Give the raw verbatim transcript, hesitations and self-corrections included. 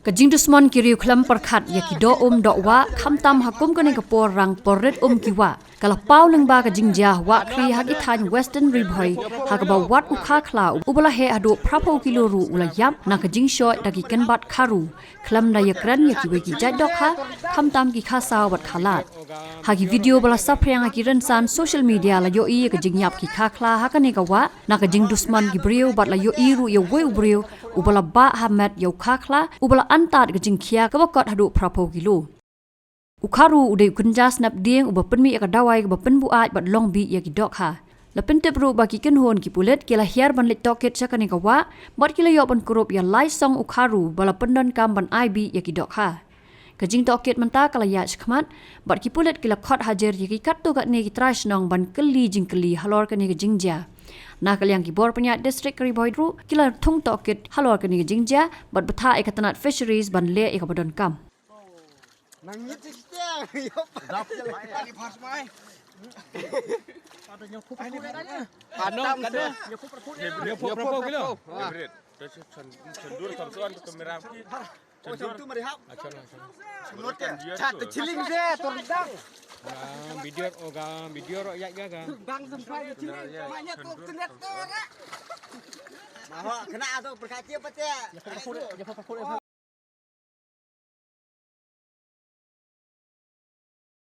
Ka jingdusmon ki riew khlem pyrkhat ïa ki doh um doh wah, khamtam ha kum kane ka por rang por rit um ki wah, ka la paw lyngba ka jingjia wah khri ha ki thaiñ Western Ri Bhoi, ha kaba wat u kha khla uba la heh haduh phra phew kilo ruh u la ïap na ka jingshoh da ki kynbat kha ru, khlem da ïakren ïa kiwei ki jait dohkha, khamtam ki kha saw bad kha lad. Ha ki video ba la saphriang ha ki rynsan social media la ïohi ïa ka jingïap ki kha khla ha kane ka wah na ka jingdusmon ki briew, bad la ïohi ruh ïa uwei u briew uba la bah ha met ïa u kha khla uba la antad ka jingkhia kaba kot haduh phra phew kilo. U kha ru u dei u kynja snep dieng uba pynmih ïa ka dawai kaba pynbuaid bad long bih ïa ki dohkha. La pyntip ruh ba ki kynhun ki pulit ki la hiar ban leit tohkit sha kane ka wah, bad ki la ïoh ban kurup ïa lai song u kha ru ba la pyndonkam ban ai bih ïa ki dohkha. Ka jingtohkit mynta ka la ïaid shakhmat, bad ki pulit ki la khot hajir ïa ki katto katne ki trai shnong ban kylli jingkylli halor kane ka jingjia. Na ka liang ki bor pynïaid district ka Ri Bhoi ruh ki la thung tohkit halor kane ka jingjia, bad bthah ïa ka tnat fisheries ban leh ïa kaba donkam. Nang ngit sih kita. Yop. Dap. Patam sih. Nyo pho, nyo pho, nyo pho, nyo pho. Wah. Chan, chan dur samsuan tu kamera. Oh, chan tu mari hap. Achan, achan. Chat tu chiling sih, tu rendang. Ga video, oh, ga video ro yak ga ga. Rendang sampai chiling, maknya tu tenet tu rak. Maho kena tu perkati apa tu?